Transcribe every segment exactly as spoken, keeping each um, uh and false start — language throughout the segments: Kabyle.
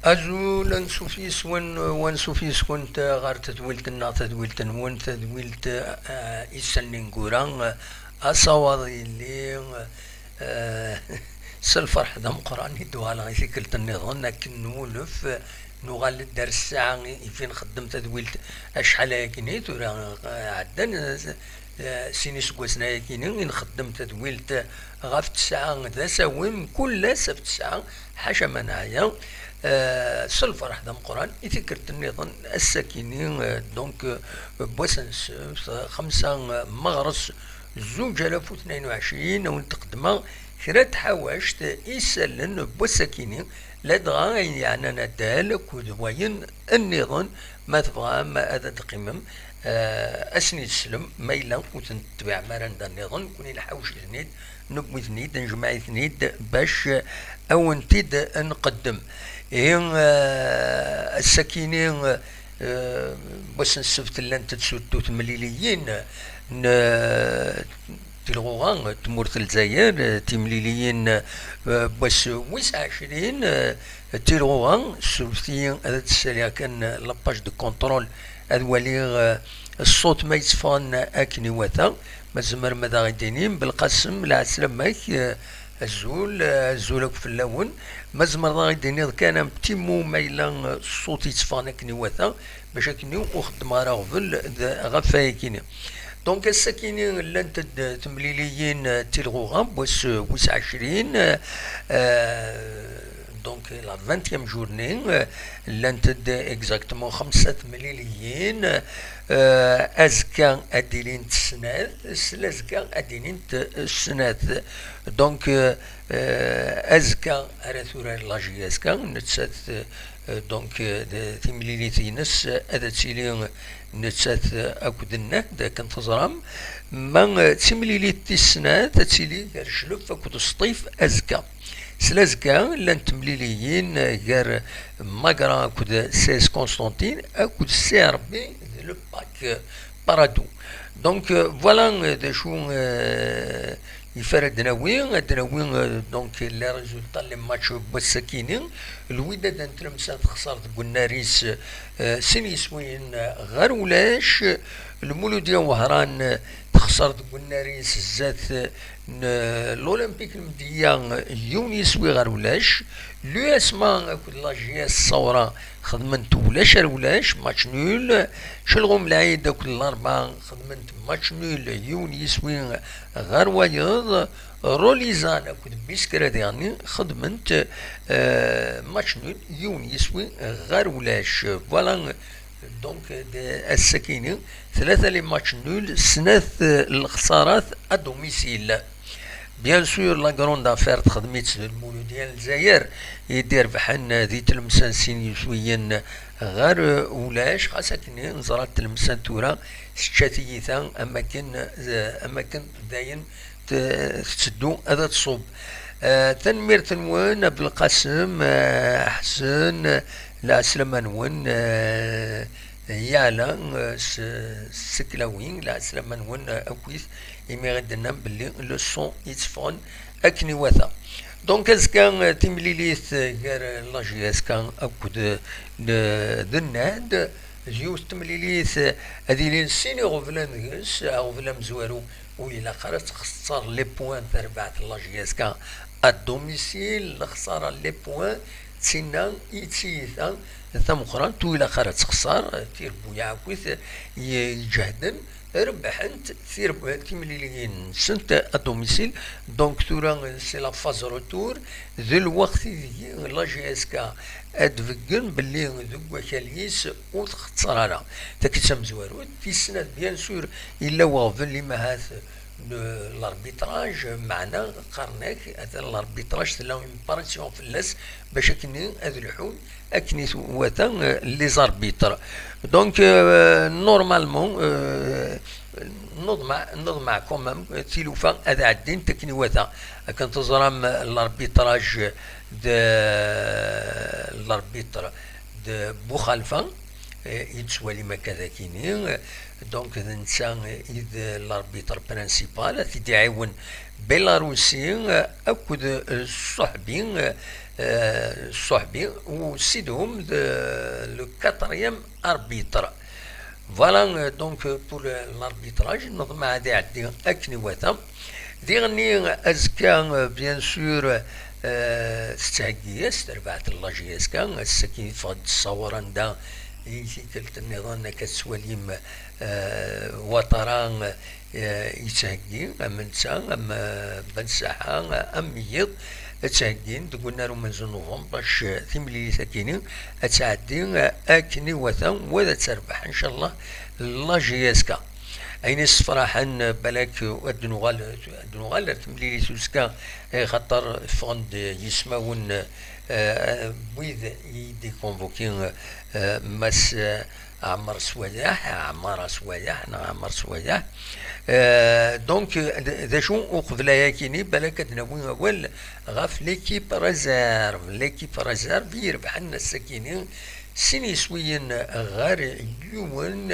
Azul, ansuf yes-wen, wansuf yes-kent ɣer tedwilt-nneɣ, tadwilt-nwen, tadwilt, eh, isallen ineggura, eh, asawaḍ yelli, eh, s lferḥ d ameqqran i d-uɣaleɣ i tikkelt nniḍen akken nwulef, eh, nuɣal-d ar ssaɛa i, i fi nxeddem tadwilt acḥal ayakini, tura, eh, ɛeddan, eh, eh, sin iseggasen ayakini i nxeddem tadwilt ɣef tesɛa d asawen, kul ass ɣef tesɛa, ḥaca ma neɛya, eh, s lferḥ d ameqqran i tikkelt nniḍen, ass-akini, eh, donc, eh, n wass n ssebt, eh, xemsa, eh, meɣres, zuǧ alaf u tnayen u ɛecrin, a wen-d-qeddmeɣ kra n tḥawact, eh, isallen n wass-akini, ladɣa ayen yeɛnan addal akked wayen nniḍen, ma tebɣam ad d-teqqimem, eh, ad sen-id-teslem, ma yella ur ten-tetbiɛem ara anda nniḍen, nekkni nḥawec-iten-id, newwi-ten-id, nejmeɛ-iten-id bac, eh, a wen-t-id-nqeddem. Ihi, eh, ass-akini, eh, wass n ssebt llant-d surtout temliliyin n, eh, Tilɣuɣa, tmurt n Lezzayer, eh, timliliyin, eh, n wass wis ɛecrin, eh, Tilɣuɣa, surfet-iyi ad d-ssaliɣ kan, eh, la page de contrôle, ad waliɣ, eh, ṣṣut ma yetteffɣen akken iwata. Ma tzemrem ad aɣ-id-tinim, Belqasem, lɛeslama-k, eh, azul, eh, azul akk fell-awen. Ma tzemreḍ ad aɣ-id-tiniḍ kan un petit mot ma yella, eh, ṣṣut yetteffɣen akken iwata, bac akken ur xeddmeɣ ara aɣbel d, ɣef wayakini. Donc, ass-akini llant-d temliliyin, eh, Tilɣuɣa, n wass, eh, wis ɛecrin, eh, donc la vingtième journée, eh, llant-d exactement xemsa temliliyin, eh, azekka ad d-ilint snat, s lazekka ad d-ilint, eh, snat. Donc, eh, eh, azekka ara turar la J S K, nettat, eh, donc, eh, d timlilit-ines, eh, ad tili nettat, eh, akked Nnad, akken teẓram. Ma, eh, d timlilit tis snat, ad tili gar Jlef akked Sṭif azekka. S lazekka, llant temliliyin, eh, gar Magra akked C S Constantine, akked C R B d le Pac, eh, Paradou. Donc, euh, voilà, euh, d acu, euh, i f ara d-nawi, ad d-nawi, euh, donc, les résultats, les matchs n wass-akini. Lwidad n Tlemsan texṣer deg unnar-is, euh, sin yiswiyen, euh, ɣer ulac. Lmuludya Wehran, euh, texṣer deg unnar-is zdat, euh, n, euh, l'Olympique Lmedya, euh, yiwen yiswi ɣer ulac. L'U S M A akked la J S Ṣawra xedmen-t ulac ar ulac, match nul. Celɣum Lɛid akked Larba xedmen-t match nul, yiwen yiswi ɣer wayeḍ. Rolizan akked Biskra diɣenni xedmen-t, euh, match nul, yiwen yiswi ɣer ulac. Voilà, donc, d ass-akini, tlata les matchs nuls, snat, euh, lexsarat à domicile. Bien sûr, la grande affaire texdem-itt d Lmuludya n Lezzayer i d-irebḥen di Tlemsan sin yiswiyen ɣer ulac, xas akken neẓra Tlemsan tura tečča tiyita am akken, am akken dayen t-, tetteddu ad tṣubb. Eh, tanemmirt-nwen, Abelqasem, eh, Ḥsen, lɛeslama-nwen, eh, Yaɛla, eh, s, s Seklawi, lɛeslama-nwen, eh, akkit, imi i d-tennam belli le son yetteffɣen akken iwata. Donc, azekka, eh, timlilit, eh, gar, eh, la J S K akked, eh, d Nnad, d yiwet temlilit, eh, ad ilin sin iɣeblan deg-s, aɣbel amezwaru ur ilaq ara ad txeṣṣer les points terbaɛt n la J S K à domicile, lexsara les points d tinna i d tiyita tameqqrant, ur ilaq ara ad txeṣṣer, tirebbuyaɛ akkit i-, iǧehden, rebḥent tirb-, timliliyin-nsent à domicile. Donc tura c'est la phase retour, d lweqt ideg la J S K ad d-beggen belli deg wakal-is ur txeṣṣer ara. Takit tamezwarut, tis snat, bien sûr, yella weɣbel imahat n l'arbitrage, meɛna qqaren-ak atan l'arbitrage tella une pression fell-as bac akken ad lḥun akken i twata, euh, les arbitres. Donc, euh, normalement, euh, neḍmeɛ, neḍmeɛ quand même, tilufa ad ɛeddint akken iwata. Akken teẓram, l'arbitrage de, l'arbitre de Buxalfa, eh, yettwalim akka d akini. Donc, d netta i d l'arbitre principal, ad t-id-iɛiwen Belarusi, eh, akked, eh, Ṣṣuḥbi, eh, euh, Sohbi, u Sidhum d le quatrième arbitre. Voilà, euh, donc, euh, pour le- l'arbitrage, neḍmeɛ ad iɛeddi akken iwata. Diɣenni, azekka, euh, bien sûr, euh, tettheggi-as terbaɛt n la J S K, ass-agi yeffeɣ-d ṣṣawar anda i tikkelt nniḍen akka tettwalim, euh, Ouattara, euh, yettheggi, am netta, am, euh, Ben Saḥa, am yiḍ, ttheggin deg unnar umenzu n November bac, euh, timlilit-agi-ni ad tɛeddi, euh, akken iwata, wa ad terbeḥ, ncallah, la J S K. Ayen issefraḥen, balak, ad d-nuɣal, ad d-nuɣal ar temlilit uzekka, eh, xaṭer ffɣen-d yismawen, eh, wid i d-ikonvoki, eh, Mass, eh, Ɛmer Swayeḥ, Ɛmara Swayeḥ, neɣ Ɛmer Swayeḥ. Eh, donc, d, d acu uqbel ayakini, balak ad d-nawi awal ɣef l'équipe réserve. L'équipe réserve i irebḥen ass-akini sin yiswiyen ɣer yiwen,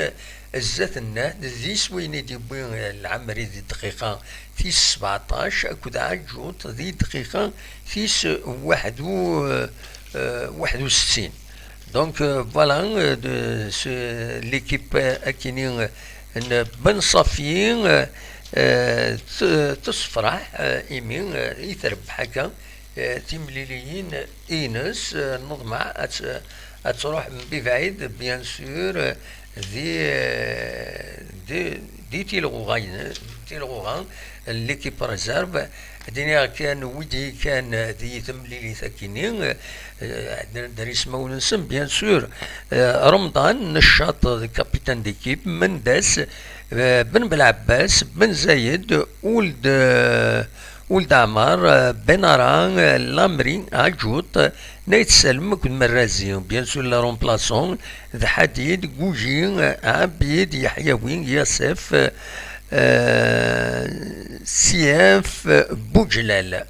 zdat-nneɣ d yiswiyen i d-yewwi Lɛamri di dqiqa tis sbeɛṭac akked Ɛaǧǧuṭ di dqiqa tis waḥed u, eh, waḥed u settin. Donc, euh, voilà, euh, de, ce, l'équipe, euh, akini, euh, n Ben Safi, euh, euh, t-, tessefraḥ, euh, imi, euh, i trebbeḥ akka, euh, timliliyin ines, euh, neḍmeɛ ad, ad truḥ mebɛid, bien sûr, euh, di, euh, di, di tilɣuɣa, tilɣuɣa n l'équipe réserve. Ad iniɣ kan wid i kan di temlilit akini, euh, ɛeddan-d ar ismawen-nsen, bien sûr, euh, Remḍan, Neccaṭ, d capitaine d'équipe, Mendas, euh, Ben Belɛebbas, Ben Zayed, Ould, euh, Ould Ɛmar, euh, Benara, euh, Lamri, Ɛaǧǧuṭ, Nayt Salem akked Merrazi, bien sûr, les remplaçants, d Ḥadid, Guji, Ɛabid, Yeḥyawi, Yasef, euh, Siyaf, Buǧlal.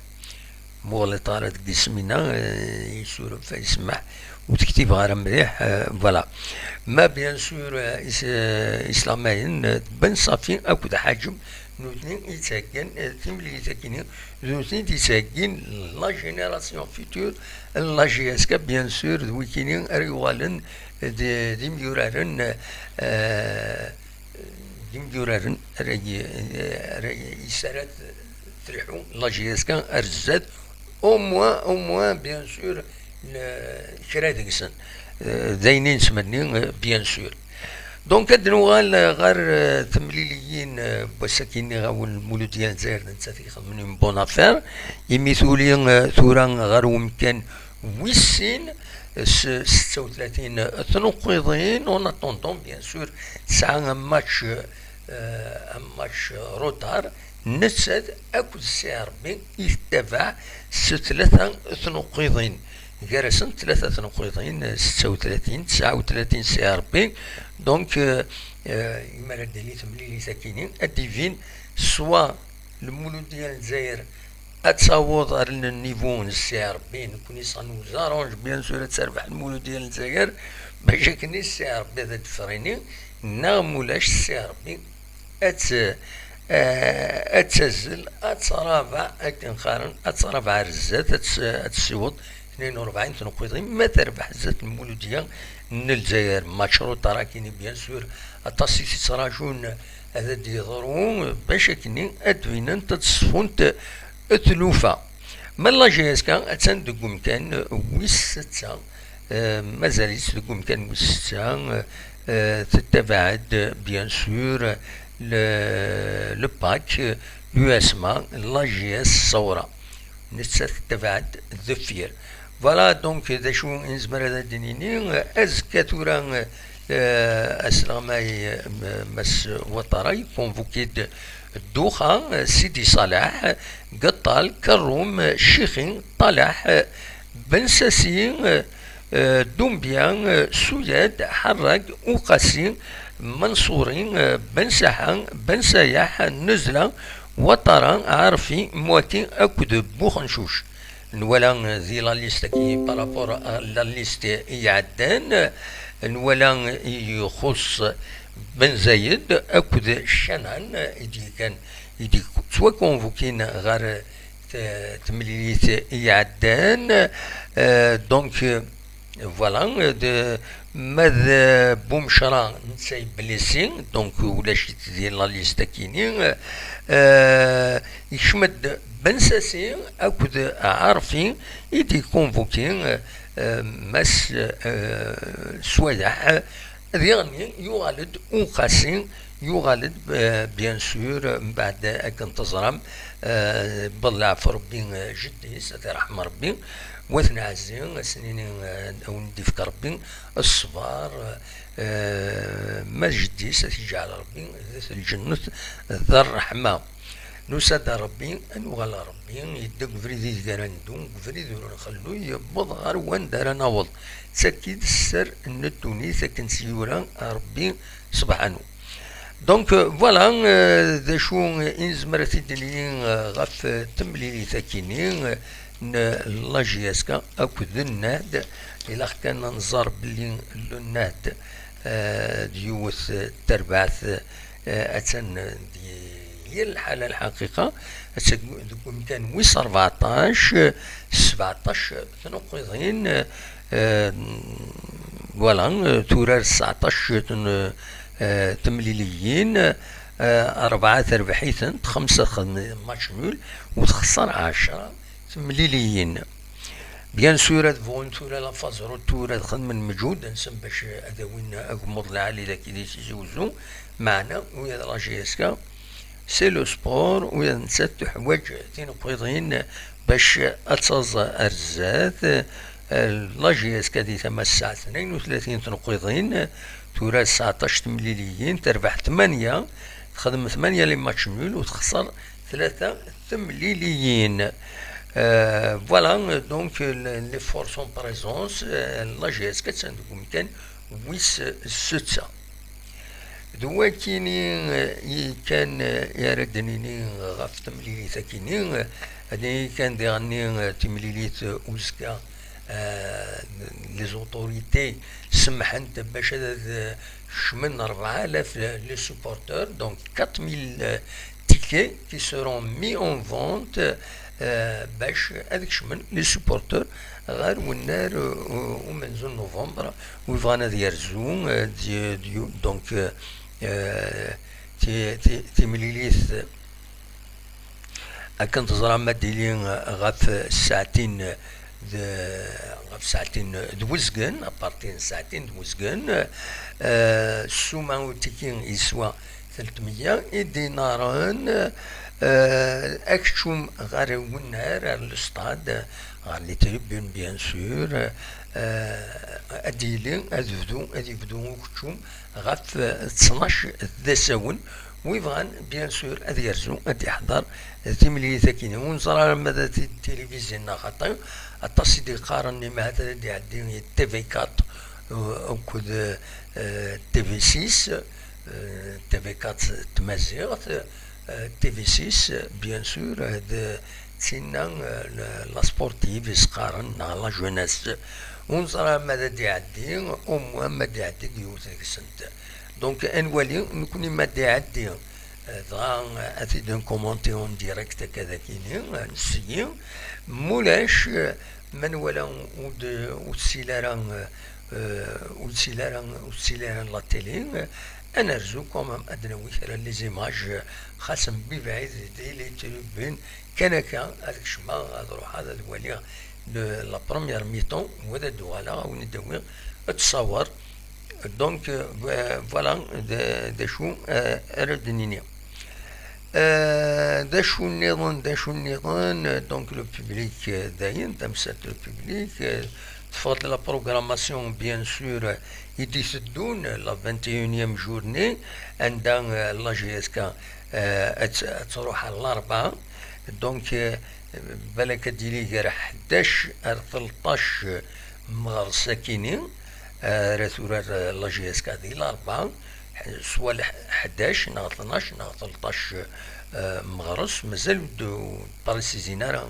Muɣliṭ ara deg isem-inna, euh, isuref, yesmeḥ, ur tektibeɣ ara mliḥ, euh, voilà. Ma bien sûr, euh, is-, euh, islamayen, euh, Ben Safi akked Ḥaǧem, nutni i yettheggan, euh, timlilit-agi-nni, d nutni i d-yettheggin la génération future n la J S K, bien sûr, d wikini ara yuɣalen d, d imyuraren, euh, d imyuraren ara y-, ara y-, is ara t-, triḥu la J S K ar zdat, au moins, au moins, bien sûr, n-, kra deg-sen. Euh, d ayen i nettmenni, euh, bien sûr. Donc, ad nuɣal, euh, ɣer, euh, temliliyin, euh, n wass-agi, nniɣ-awen, Lmuludya n Lezzayer d nettat i ixedmen une bonne affaire, imi tuli, euh, tura ɣer umkan wis sin, s setta u tlatin tnuqqiḍin, en attendant, bien sûr, tesɛa un match, euh, un match retard, nettat akked C R B i tettabaɛ s tlata tnuqqiḍin. Gar-asent tlata tnuqqiḍin, setta u tlatin, tesɛa u tlatin C R B. Donc, euh, euh, imi ara d-tili temlilit akini, ad d-ibin soit Lmuludya n Lezzayer ad taweḍ ar le niveau n C R B, nekkni ça nous arrange, bien sûr, ad terbeḥ Lmuludya n Lezzayer, bac akken C R B ad d-tefrini, neɣ mulac C R B ad t-, eh, ad tazzel, ad trabeɛ, akken qqaren, ad trabeɛ ar zdat, ad tt-, ad tessiweḍ tnin u rebɛin tneqqiḍin, ma terbeḥ zdat Lmuludya n Lezzayer. Match retard akini, bien sûr, aṭas i t-ittrajun ad d-yeḍru, bac akkenni ad d-binent, ad d-ṣfunt tlufa. Ma la J S K attan deg umkan wis setta, eh, mazal-itt deg umkan wis setta, eh, tettabaɛ-d, bien sûr, le, le pack, l'U S M A, la J S Sawra. Nettat tettabaɛ-d deffir. Voilà, donc, d acu i nezmer ad d-nini? Azekka tura, eh, asleɣmay, eh, Mass Ouattara, ikonvuki-d Duxa, eh, Sidi Salaḥ, Geṭṭal, Kerrum, Cixi, Talaḥ, eh, Ben Sasi, eh, eh, Dumbia, eh, Suyad, Ḥerrag, Uqasi, Manṣuri, eh, Ben Saḥa, Ben Sayaḥ, Nezla, Ouattara, Ɛarfi, Mwati akked Buxencuc. Nwala di la liste-agi, par rapport à la liste i iɛeddan, nwala ixuṣṣ Ben Zayed akked Canan i d-yekkan, i d-yettwakonvukin ɣer t-, temlilit i iɛeddan. Euh, donc, euh, voilà, euh, de, ma d Bumecra netta yeblisi, donc ulac-it di la liste akini. Euh, yekcem-d Ben Sasi akked Ɛarfi i d-ikunvuki, euh, Mass, euh, Swayeḥ. Diɣenni yuɣal-d Uqasi, yuɣal-d, euh, bien sûr, mbeɛd akken teẓram, euh, wweḍ leɛfu Rebbi, euh, jeddi-s, ad t-iṛḥem Rebbi, wat n ɛezzi, ad s-nini, euh, ad wen-d-ifk Rebbi ṣṣber, euh, ma d jeddi-s, ad t-iǧɛel Rebbi d at lǧennet d ṛṛeḥma. Nusa-d ar Rebbi, ad nuɣal ar Rebbi, yedda deg ubrid ideg ara neddu, deg ubrid ur nxellu, yewweḍ ɣer wanda ara naweḍ. D taki i d sser n ddunit akken tt-yura Rebbi subḥanu. Donc, euh, voilà, euh, d acu i nezmer ad t-id-nini, euh, ɣef, euh, temlilit akini, euh, n la J S K akked Nnad. Ilaq kan ad nẓer belli Nnad, euh, d yiwet, euh, terbaɛt, euh, attan di yir lḥala lḥaqiqa, attan deg umkan wis rbeɛṭac, euh, s sebɛṭac tnuqqiḍin, euh, voilà, euh, turar tesɛṭac n, euh, temliliyin, euh, rebɛa terbeḥ-itent, xemsa xedmen match nul, u texṣer ɛecra temliliyin. Bien sûr, ad bɣun tura la phase retour, ad xedmen lmeǧhud-nsen bac ad awin agemmuḍ lɛali dagi di Tizi Uzzu, meɛna ula d la J S K, c'est le sport, ula d nettat tuḥwaǧ tineqqiḍin bac ad taẓ ar zdat. La J S K di tama tesɛa tnayen u tlatin tneqqiḍin, tura tesɛaṭac temliliyin, terbeḥ tmanya, texdem tmanya les matchs nuls u texṣer tlata temliliyin. Euh, voilà, donc, le-, les forces en présence, euh, la J S K attan deg umkan wis setta. D wakini, euh, i kan, euh, i ara d-nini ɣef temlilit akini, euh, ad nini kan diɣenni, euh, timlilit, euh, uzekka, euh, les autorités semḥent bac ad, ad kecmen rebɛa alaf les supporters, donc quatre mille, euh, tickets qui seront mis en vente, euh, bac ad kecmen les supporters ɣer wennar, euh, umenzu n novembre, wi bɣan ad yerzu, euh, di, di, donc, euh, euh, ti-, ti-, timlilit akken teẓram ad d-tili ɣef ssaɛtin d, ɣef ssaɛtin d wezgen, apartir n ssaɛtin d wezgen, euh, ssuma utiki yeswa telt meyya idinaren, euh, akeččum ɣer wennar, ar le stade, ɣer les tribunes, bien sûr, euh, ad yili, ad yebdu, ad yebdu ukeččum ɣef, euh, ttnac d asawen. Wi bɣan, bien sûr, ad yerzu, ad d-iḥḍer timlilit akini. Ur neẓri ara ma d tilivizyin neɣ xaṭi. Aṭas i d-yeqqaren, imahat ad d-iɛeddi i T V quatre, euh, akked, euh, T V six, euh, T V quatre tmaziɣt, euh, T V six, bien sûr, euh, d tinna, euh, la, la sportive i s-qqaren, neɣ la jeunesse. Ur neẓri ara ma d ad d-iɛeddi, au moins ma d-iɛeddi-d yiwet deg-sent. Donc, ad nwali, nekkni ma d-iɛeddi, euh, dɣa, euh, ad t-id-nkumanti en direct akka d akini, euh, nesyi. Mulac, euh, ma nwala ur d-, ur tessil ara, euh, ur tessil ara, ur tessil ara la télé, euh, ad nerzu quand même, ad d-nawi kra n les images, euh, xas mebɛid di les tribunes, kan akka, ad kecmeɣ, ad ruḥeɣ, ad waliɣ le, la première mi-temps, u ad d-uɣaleɣ, ad wen-d-awiɣ ttṣawer. Donc, euh, voilà, d, d acu, euh, ara d-nini. Euh, d acu nniḍen, d acu nniḍen, euh, donc le public, euh, dayen, tamsalt le public, euh, teffeɣ-d la programmation, bien sûr, euh, i d-iteddun, la vingt et unième journée, anda, euh, la J S K, euh, ad, ad truḥ ɣer Larebɛa. Donc, euh, balak ad d-yili gar ḥdac ar tleṭṭac, euh, meɣres akini, euh, ara turar, euh, la J S K di Larebɛa, swa lḥ-, ḥdac neɣ tnac neɣ tleṭṭac, euh, meɣres, mazal ur d-, ur d-parisizin ara,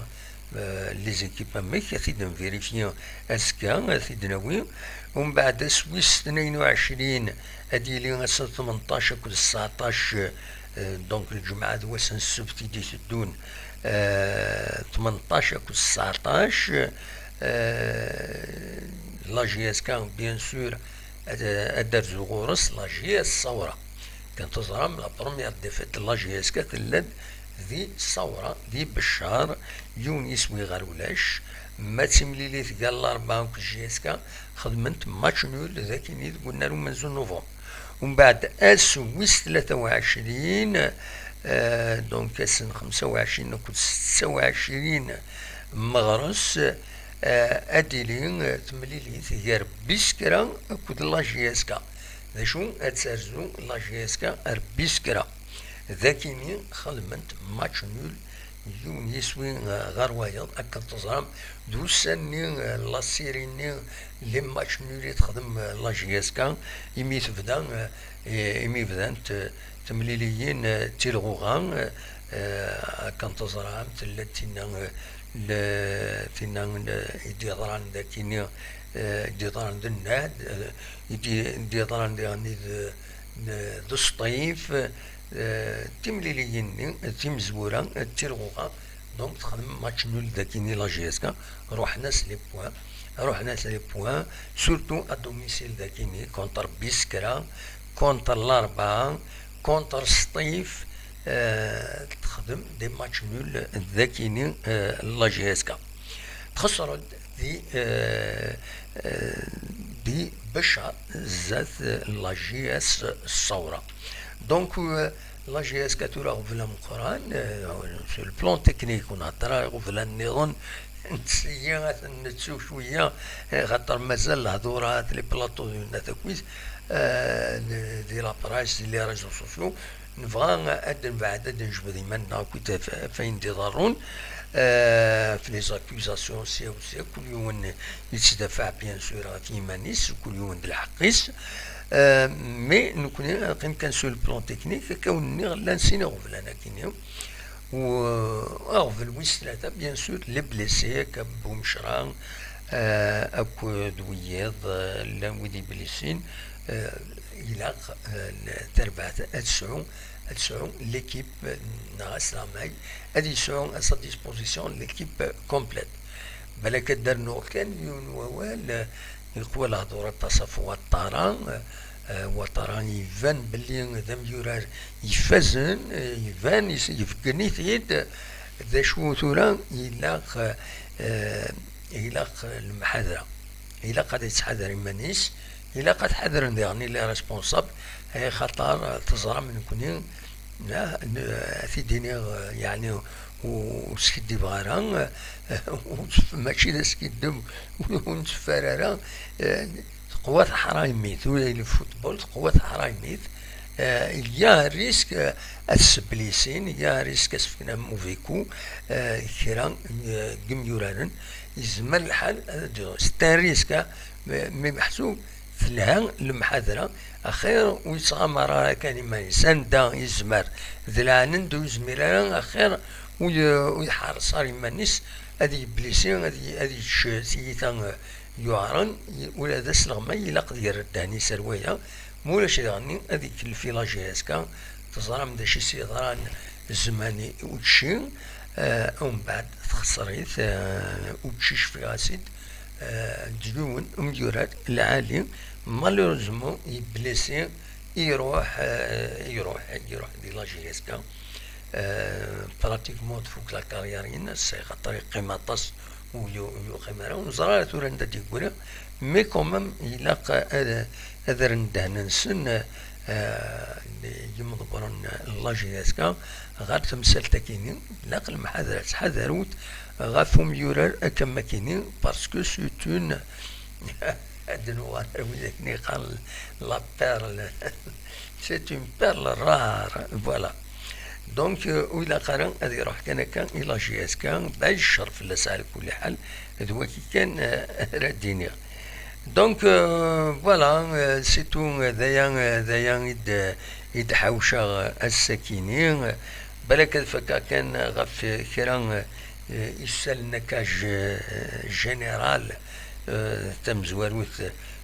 euh, les équipes amek, ad t-id-nvirifyi azekka, ad t-id-nawi. Umbeɛd ass wis tnayen u ɛecrin ad yili ass n tmenṭac akked sseɛṭac, euh, Donc lǧemɛa d wass n ssebt i d-iteddun, tmenṭac akked sseɛṭac. La J S K, bien sûr, ad d-terzu ɣur-s la J S Ṣawra. Kan teẓram, la première défaite de la J S K tella-d di Ṣawra, di Beccar, yiwen yiswi ɣer ulac. Ma d timlilit gar Larebɛa akked J S K, xedment match nul d akini deg unnar umenzu n November. Umbeɛd ass wis tlata u ɛecrin, donc ass n xemsa u ɛecrin akked setta u ɛecrin meɣres, ad d-tili temlilit gar Biskra akked la J S K. D acu, ad terzu la J S K ar Biskra. D akini xedment match nul, yiwen yiswi ɣer wayeḍ. Akken teẓram, d ussan-nni, la série-nni, les matchs nuls i texdem la J S K imi tebda, imi bdant temliliyin d tilɣuɣa. Akken teẓram, tella tinna, tinna i d-yeḍran d akini, i d-yeḍran d nnad, i d-yeḍran diɣenni d d Sṭif, timliliyin-nni, timezwura d tilɣuɣa. Donc texdem match nul d akini la J S K, ruḥen-as les points, ruḥen-as les points, surtout à domicile d akini, contre Biskra, contre Larebɛa, contre Sṭif, texdem des matchs nuls d akini la J S K. Txesser-d di, di Beccar zdat la J S Ṣawra. Donc la J S K tura aɣbel ameqqran, sur le plan technique, ur nhedder ara aɣbel nniḍen, ntessi ad ten-nettu cwiya, xaṭer mazal lehdurat, les plateaux d winna takwit, di la presse, di les réseaux sociaux. Nebɣa ad d-nebɛed, ad d-nejbed iman-nneɣ akkit ɣef ayen d-iḍerrun, ɣef les accusations sya u sya. Kul yiwen yettdafaɛ bien sûr ɣef yiman-is, kul yiwen d lḥeqq-is. Mais nekkni neqqim kan sur le plan technique, akka wen-nniɣ, llan sin iɣeblan akini. Aɣbel wis tlata, bien sûr, les blessés, akka Bumecra akked wiyiḍ, llan wid iblisin. Ilaq tarbaɛt ad tesɛu, ad tesɛu l'équipe, neɣ asleɣmay ad yesɛu à sa disposition l'équipe complète. Balak ad d-rnuɣ kan yiwen wawal, yeqwa lehdur aṭas ɣef Ouattara. Ouattara iban belli d amyurar ifazen, iban yebeggen-it-id. D acu tura? Ilaq, ilaq lemḥadra. Ilaq ad yettḥadar iman-is, ilaq ad ḥadren diɣen les responsables, axaṭer teẓram nekkni, a t-id-iniɣ, yeɛni ur skiddibeɣ ara, mačči d askiddeb, ur netteffer ara, teqwa teḥraymit, ula d lfutbol teqwa teḥraymit. Il y a un risque ad sseblisin, il y a un risque ad s-fken un mauvais coup kra n yimyuraren. Yezmer lḥal ad d-, c'est un risque, mais meḥsub telha lemḥadra. Axir ur yettɣamar ara kan iman-is, anda yezmer d lɛanend ur yezmir ara, axir ur yeḥres ara iman-is ad yeblisi, ad yečč tiyita yuɛren. Ula d asleɣmay ilaq ad yerr ddehn-is ar waya, ma ulac diɣenni ad ikellef i la J S K. Teẓram d acu i s-yeḍran zzman i učči, umbeɛd texser-it, učči cfiɣ-as-id, d yiwen umyurar lɛali, malheureusement yeblisi, iruḥ, iruḥ, iruḥ di la J S K. Pratiquement tfuk la carrière-ines, xaṭer yeqqim aṭas ur yuqim ara, ur neẓri ara tura anda d-yeggri, mais quand même ilaq ad rren ddehn-nsen yimḍebbren n la J S K ɣer temsalt-akini. Ilaq lemḥadra, ttḥadarut ɣef umyurar akka am akini, parce que c'est une, ad nuɣal ar wid akken yeqqaren la perle, c'est une perle rare, voilà. Donc ur ilaq ara ad iruḥ kan akka i la J S K, bac ccer fell-as ɛla kulli ḥal, d wagi kan ara d-iniɣ. Donc voilà, c'est tout, d aya, d aya i d-ḥawceɣ ass-akini. Balak ad fakkeɣ kan ɣef kra isalen akka général, tamezwarut,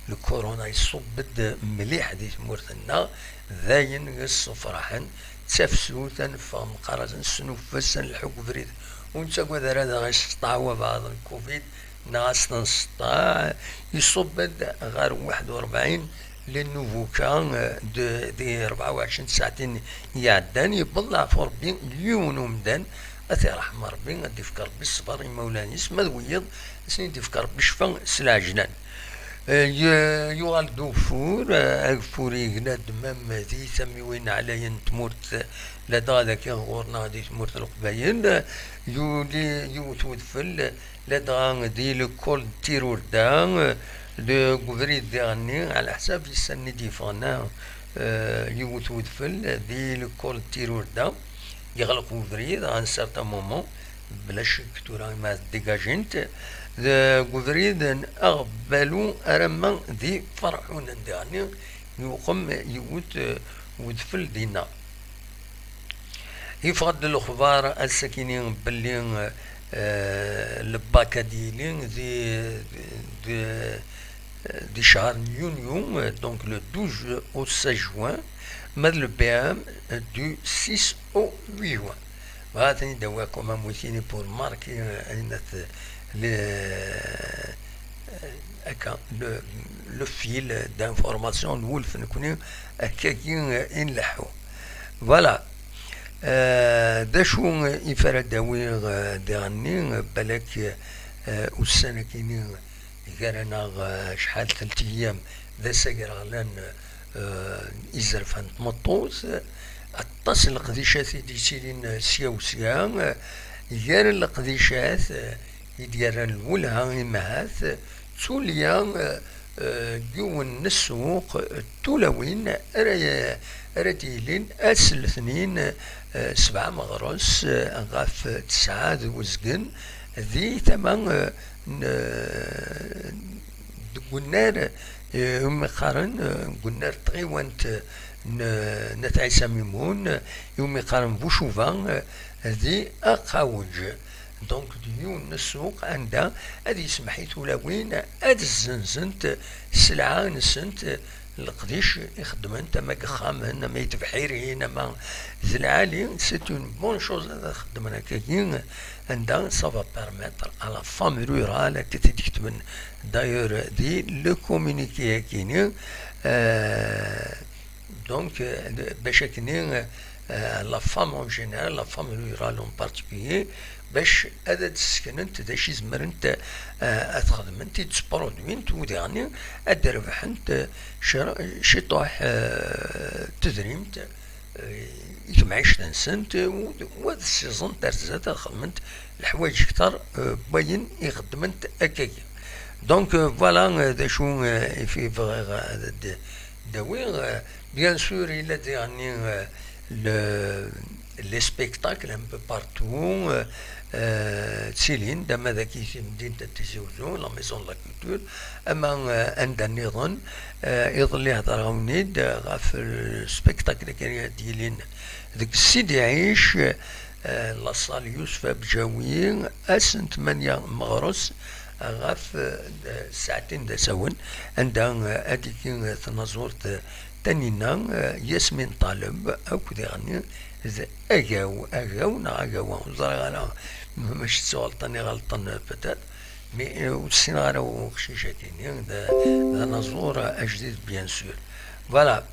le corona iṣubb-d mliḥ di tmurt-nneɣ, d ayen yessufraḥen. d tafsut, ad neffeɣ meqqar ad nesnuffes, ad nleḥḥu deg ubrid, ur nettagad ara daɣ iseṭṭaɛ wabeɛḍ n covid, neɣ ad s-tenseṭṭaɛ, iṣubb-d ɣer waḥed u rebɛin le nouveau cas, euh, de, di rebɛa u ɛecrin tsaɛtin iɛeddan, yewweḍ leɛfu Rebbi, yiwen umdan, ad t-iṛḥem Rebbi, ad d-ifk Rebbi ṣṣber i imawlan-is, ma d wiyiḍ, ad sen-id-ifk Rebbi ccfa s lɛejlan. Eh, y-, yuɣal-d ugeffur, eh, ageffur yegla-d mam di tamiwin ɛlayen n tmurt, ladɣa dagi ɣur-neɣ di tmurt n Leqbayel, eh, yuli yiwet wedfel, ladɣa di l'école n Tirurda, eh, deg ubrid diɣenni, ɛla ḥsab isan i d-yeffɣen, eh, yiwet wedfel di l'école n Tirurda. Yeɣleq ubrid à un certain moment, bla ccek tura ima dégagent, deg ubrid n Aɣbalu aramma di Ferḥun, anda ɛni yuqem yiwet, eh, wedfel dinna. Yeffeɣ-d lexbar ass-akini belli, eh, lbak ad yili di, di, di ccher n yunyu, donc le douze au seize juin, ma d le B M du six au huit juin. Bɣiɣ ad ten-id-awiɣ quand même wikini pour marquer, euh, ayen at-, le, euh, akka, le, le fil d'information n wulf nekni, akkagi, euh, i nleḥḥu. Voilà. Euh, d acu i f ara d-awiɣ, euh, diɣenni, euh, balak, euh, ussan-akini, gar-aneɣ, eh, acḥal telt eyyam d ass agraɣlan, eh, izerfan n tmeṭṭut, eh, aṭas n leqdicat i d-yettilin, eh, sya u sya, eh, gar leqdicat, eh, i d-yerran lwelha imahat, eh, d tulya, eh, eh, n yiwen n ssuq, eh, d tulawin ara, ara d-yilin ass n letnin, eh, sebɛa meɣres, eh, ɣef tesɛa d uzgen, di tama, eh, n, deg unnar, eh, iwumi qqaren, eh, deg unnar n tɣiwant n, n At Ɛisa Mimun, eh, iwumi qqaren Bucuba, eh, di Aqawǧ. Donc, d yiwen n ssuq anda ad yesmeḥ i tulawin ad zzenzent sselɛa-nsent, leqdic i xeddment, ama deg yexxamen, ama i tebḥirin, ama d lɛali, c'est une bonne chose ad xeddmen akkagi, anda ça va permettre à la femme rurale, akka i t-id-ketben d'ailleurs di le communiqué-akini, euh, donc, euh, bac akkenni, euh, la femme en général, la femme rurale en particulier, bac ad d-sseknent d acu i zemrent, eh, ad xedment, i d-sproduint, u diɣenni ad d-rebḥent, eh, cra-, ciṭuḥ, eh, tedrimt, eh, i temɛict-nsent, eh, u, u ad ssiẓent ar zdat ad xedment leḥwayeǧ kter, eh, n wayen i xeddment akkagi. Donc, eh, voilà, eh, d acu, eh, i f-, i bɣiɣ ad d-, d-awiɣ. Eh, bien sûr, yella diɣenni, eh, le, les spectacles un peu partout, euh, euh, ttilin-d, ama dagi di temdint n Tizi Uzzu, la Maison de la Culture, ama, euh, anda nniḍen, euh, iḍelli hedreɣ-awen-id, euh, ɣef le spectacle akken ad d-yilin deg Sidi Ɛic, euh, la salle Yousef Abjawi, ass n tmanya meɣres, ɣef, eh, ssaɛtin d asawen, anda, eh, ad d-tili, eh, tnaẓurt, eh, Tanina, eh, Yasmin Ṭaleb, akked iɣenni d Agaw, Agaw neɣ Agawa, ur ẓriɣ ara, ma mačči d tuɣalṭ-nni iɣelṭen, eh, peut-être, mais, eh, ur ssineɣ ara uqcic-akini, d, d anaẓur, eh, ajdid, bien sûr. Voilà.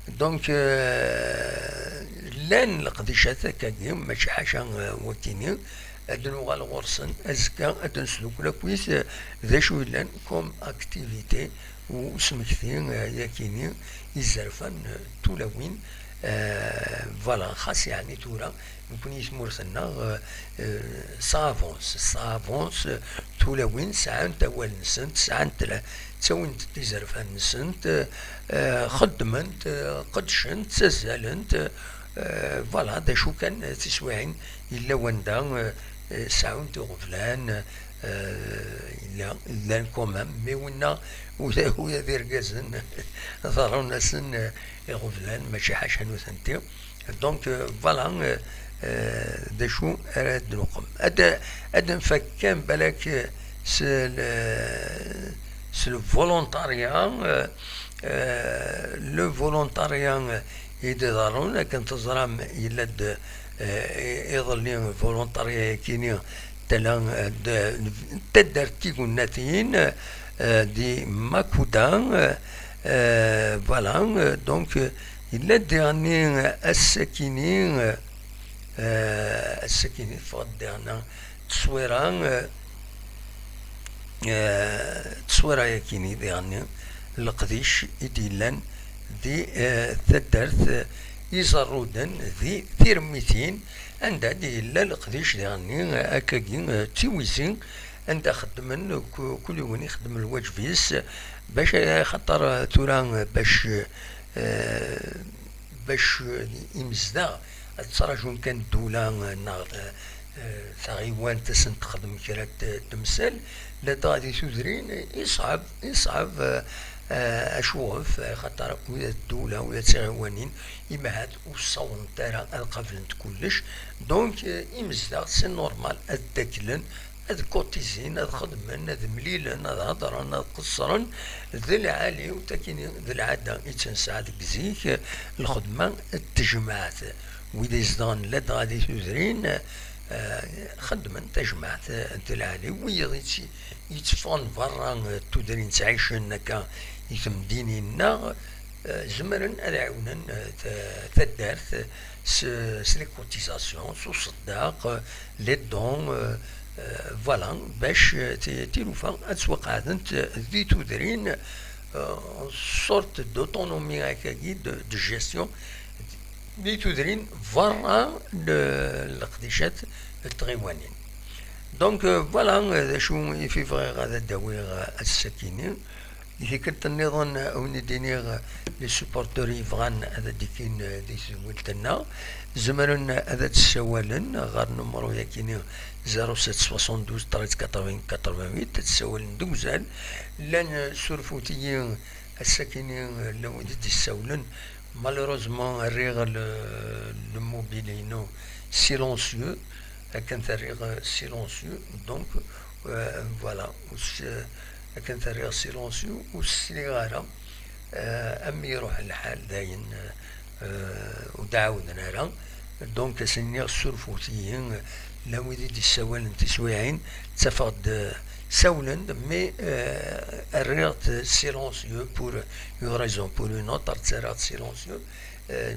Donc, euh, llan leqdicat akkagi, mačči ḥaca, euh, wakkini, ad nuɣal ɣur-sen azekka, ad nesdukkel akkit, euh, d acu yellan comme activité u usmekti, euh, yakini, izerfan, euh, tulawin, euh, voilà, xas yeɛni tura, nekkni i tmurt-nneɣ, euh, euh, ça avance, ça avance, euh, tulawin sɛant awal-nsent, sɛant la-, ttawint-d izerfan-nsent, euh, xeddment, euh, qeddcent, ttazzalent, euh, voilà, d acu kan, euh, tiswiɛin yella wanda, euh, euh, seɛɛunt iɣeblan, euh, yella, llan quand même, mais winna ula, ula d irgazen ḍerrun-asen, euh, iɣeblan, mačči ḥaca nutenti. Donc, euh, voilà, euh, euh, d acu ara d-nuqem. Ad, ad nfak kan balak, euh, s le, s le volontariat, euh, euh, le volontariat, euh, i d-iḍerrun. Akken teẓram, yella-d, eh, iḍelli volontariat-agi-ni tala, eh, d-, d taddart Tigunnatin, eh, di Makuda, eh, eh, voilà, eh, donc, eh, yella-d diɣenni, eh, ass-akini, eh, eh, ass-akini teffeɣ-d diɣenni tteswira, eh, eh, tteswira-yakini diɣenni, leqdic i d-yellan di, eh, taddart, eh, Iẓerruden di Tirmitin, anda d-yella leqdic diɣenni, eh, akkagi, eh, d tiwizi, anda xeddmen, ku-, kul yiwen ixeddem lwaǧeb-is, bac, eh, xaṭer, eh, tura, eh, bac, eh, bac, eh, imezdaɣ ad ttraǧun kan ddula, eh, neɣ, eh, eh, taɣiwant ad sen-texdem kra n t-, temsal, ladɣa di tudrin, iṣɛeb, iṣɛeb, eh, eh, acuɣef, eh, xaṭer ula d ddula, ula d tiɣiwanin, imahat ur ssawḍent ara ad qablent kullec. Donc, eh, imezdaɣ, c'est normal, ad ddaklen, ad kutizin, ad xedmen, ad mlilen, ad hedren, ad qeṣṣren, d lɛali, u takini d lɛada i tt-nesɛa deg zik, lxedma n tejmaɛt. Wid izedɣen ladɣa di tudrin, eh, xeddmen tajmaɛt, eh, d lɛali. Wiyiḍ i tt-, yetteffɣen berra, eh, n tudrin, ttɛicen akka i temdinin-nneɣ, eh, zemren ad ɛiwnen, eh, ta-, taddart s, s les cotisations, s uṣeddaq, eh, les dons, eh, eh, voilà, bac, eh, ti-, tilufa ad ttwaqeɛdent, eh, di tudrin, eh, sorte d'autonomie akkagi de, de gestion di tudrin berra le-, leqdicat n tɣiwanin. Donc, eh, voilà, eh, d acu i fi bɣiɣ ad d-awiɣ, eh, ass-akini. I tikkelt nniḍen, eh, ad wen-id-iniɣ, eh, les supporteurs yebɣan ad d-ikkin, eh, di tedwilt-nneɣ, zemren, eh, ad d-ssawalen ɣer numru-yakini, zéro sept soixante-douze treize quatre-vingts quatre-vingt-huit, ad d-ssawalen deg uzal. Llan, eh, surfut-iyi ass-akini, eh, llan wid i d-issawlen. Malheureusement, rriɣ le, le mobile-inu silencieux, akken t-rriɣ, eh, silencieux, donc, eh, voilà, ur s-, akken t-rriɣ silencieux, ur s-sliɣ ara, eh, am iruḥ lḥal dayen, eh, ur d-ɛawden ara. Donc, asen-nniɣ surfut-iyi, llan wid i d-issawalen tiswiɛin, ttafeɣ-d, eh, ssawlen-d, mais, eh, rriɣ-t silencieux pour une raison, pour une autre, ttarraɣ-t silencieux. Eh,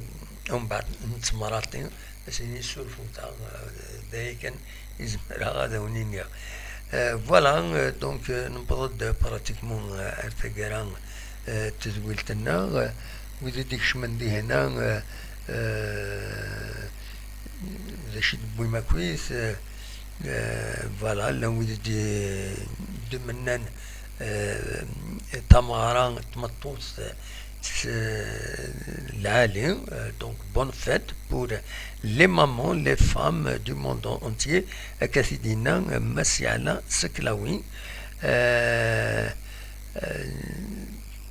umbeɛd nettemraṭi, asen-nniɣ surfut-aɣ, eh, d aya kan i zemreɣ ad awen-iniɣ. Eh, voilà, eh, donc, eh, newweḍ-d pratiquement, eh, ar taggara, eh, n tedwilt-nneɣ. Eh, wid i d-ikecmen dihina, eh, eh, d acu i d-tewwim akkit, eh, eh, voilà, llan wid i d-, d-mennan, eh, tameɣra n tmeṭṭut, eh, s-, lɛali, eh, donc bonne fête pour les mamans, les femmes du monde entier, akka t-id-yenna, eh, Mass Yeɛla Seklawi. Eh, eh,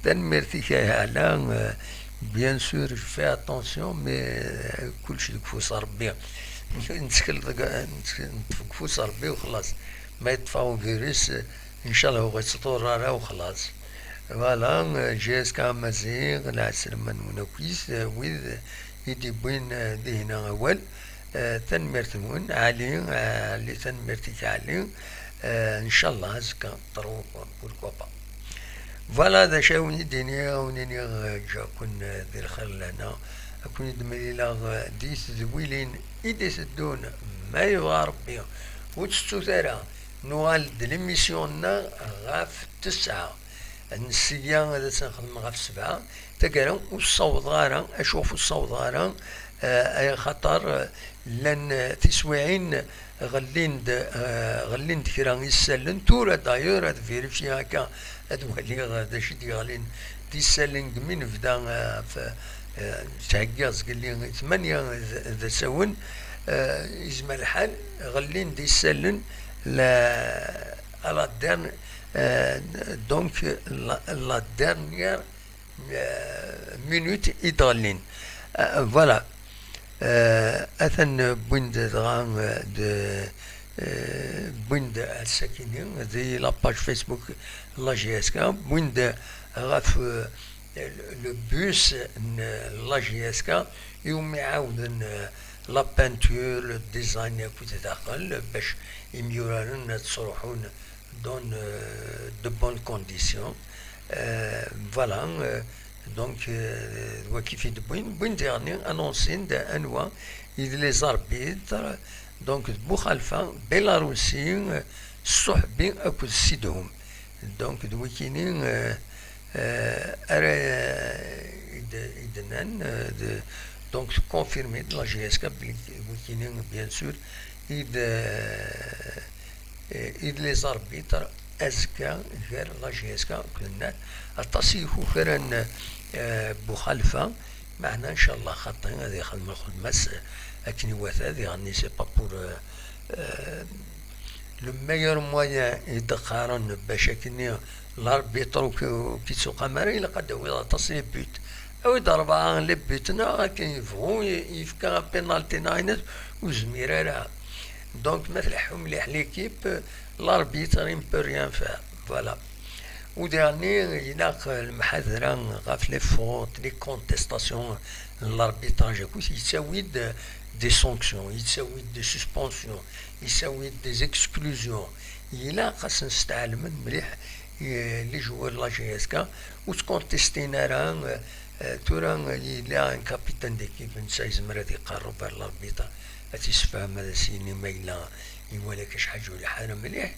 tanemmirt-ik a Yeɛla, eh, bien sûr, je fais attention, mais, eh, kullec deg ufus n Rebbi. Nettkel deg, nettkel deg ufus n Rebbi u xlaṣ. Ma yeṭṭef-aɣ uvirus, eh, ncallah ur ɣ-ittḍurr ara u xlaṣ. Voilà, eh, J S K Amaziɣ, lɛeslama-nwen akkit, eh, wid i d-iwwin, eh, dihina awal. Eh, tanemmirt-nwen, ɛli, eh, ɛli, tanemmirt-ik, ɛli. Eh, ncallah azekka, ṭru, pourquoi pas. Voilà, d acu i wen-id-iniɣ, a wen-iniɣ, eh, ǧǧiɣ-ken, eh, di lxir lehna, a ken-id-mlileɣ, eh, di tedwilin i d-iteddun, ma yebɣa Rebbi. Ur tettut ara, nuɣal-d l'émission-nneɣ ɣef ttesɛa. Nseyya ad tt-nexdem ɣef sebɛa. Taggara ur ssawḍeɣ ara. Acuɣef ur ssawḍeɣ ara? Eh, ay xaṭer, eh, llan, eh, tiswiɛin ɣellin-d, eh, ɣellin-d kra isallen. Tura, d'ailleurs, ad vérifier akka, ad waliɣ, eh, d acu i d-yeɣlin d isallen deg mi nebda, eh, f-, eh, ttɛeggiɣ zgelli i tmanya d, d asawen, eh, yezmer lḥal ɣellin-d isallen la, à la dernière, eh, donc la, la dernière, eh, minute i d-ɣellin. Eh, voilà. Eh, atan wwin-d dɣa, eh, d, eh, wwin-d ass-akini di la page Facebook la J S K, wwin-d ɣef, eh, Le bus n la J S K iwumi ɛawden la peinture, le design akked daxel, bac imyuraren ad sruḥun dans de bonnes conditions. Voilà. Donc waki fi d-wwin wwin diɣen annonsin-d anwa i d les arbitres. Donc d Buxalfa, Belarusi, Suḥbi akked Sidhum. Donc d wikini ara i d-nnan. Donc confirmé d la J S K belli d wikini bien sûr i d i d les arbitres azekka gar la J S K akked nnan. Aṭas i ikukran Buxalfa, meɛna ncallah xaṭi ad ixdem lxedma-s akken iwata. Diɣen c'est pas pour le meilleur moyen i d-qqaren bac akkenni l'arbitre ur k-ittuqam ara, ilaq ad d-tawiḍ aṭas les buts. Awi-d rebɛa les buts neɣ akken yebɣu yefka penalty neɣ ayen, ur yezmir ara. Donc ma tleḥḥu mliḥ l'équipe, l'arbitre il ne peut rien faire. Voilà. U diɣenni ilaq lemḥadra ɣef les fautes, les contestations n l'arbitrage akkit yettawi-d des sanctions, yettawi-d des suspensions, yettawi-d des exclusions. Ilaq ad sen-steɛlemen mliḥ les joueurs n la J S K, ur ttkontestin ara. Tura yella un capitaine d'équipe, netta yezmer ad iqerreb ar l'arbitre, ad t-issefhem, ad as-yini ma yella iwala-k acḥal ur iḥar mliḥ.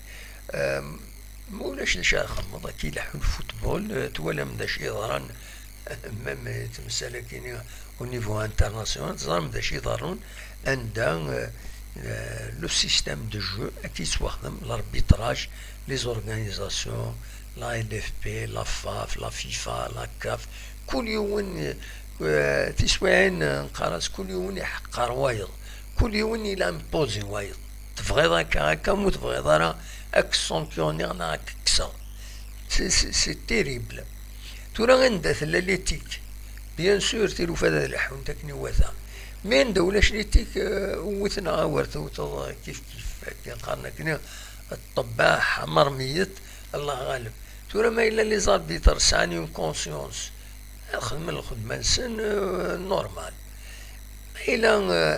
Ma ulac d acu ara txedmeḍ, akka ileḥḥu le football. Twalam d acu yeḍran même temsal akini au niveau international, teẓram d acu iḍerrun anda le système de jeu akka yettwaxdem, l'arbitrage, les organisations, la L F P, la FAF, la FIFA, la CAF, kul yiwen tiswiɛin neqqar-as kul yiwen iḥeqqer wayeḍ, kul yiwen il a imposé wayeḍ. Tebɣiḍ akka akka, mu tebɣiḍ ara ad k-sanctionniɣ neɣ ad k-kkseɣ. C'est terrible. Tura anda tella l'éthique? Bien sûr tilufa ad leḥḥunt akken iwata, mais anda ulac l'éthique, wwet neɣ awer tewteḍ kif kif akken qqaren akken, ṭṭebbaḥ, amer meyyet, Allah ɣaleb. Tura ma yella les arbitres sɛan une conscience, ad xedmen lxedma-nsen normal. Ma yella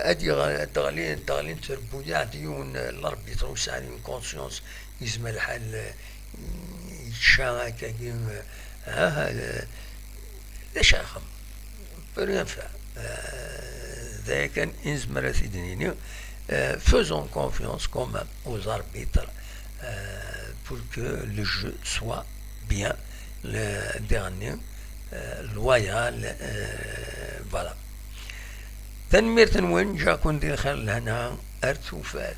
ad d-teɣli trebbuyaɛt yiwen l'arbitre ur sɛan une conscience, yezmer lḥal yečča akkagi, ah, d acu ara xedmeɣ? Peut rien faire. D aya kan i nezmer ad t-id-nini. Faisons confiance quand même aux arbitres pour que le jeu soit bien, le dernier, loyal. Voilà. Tanemmirt-nwen, ǧǧiɣ-ken di lxir lehna ar tufat.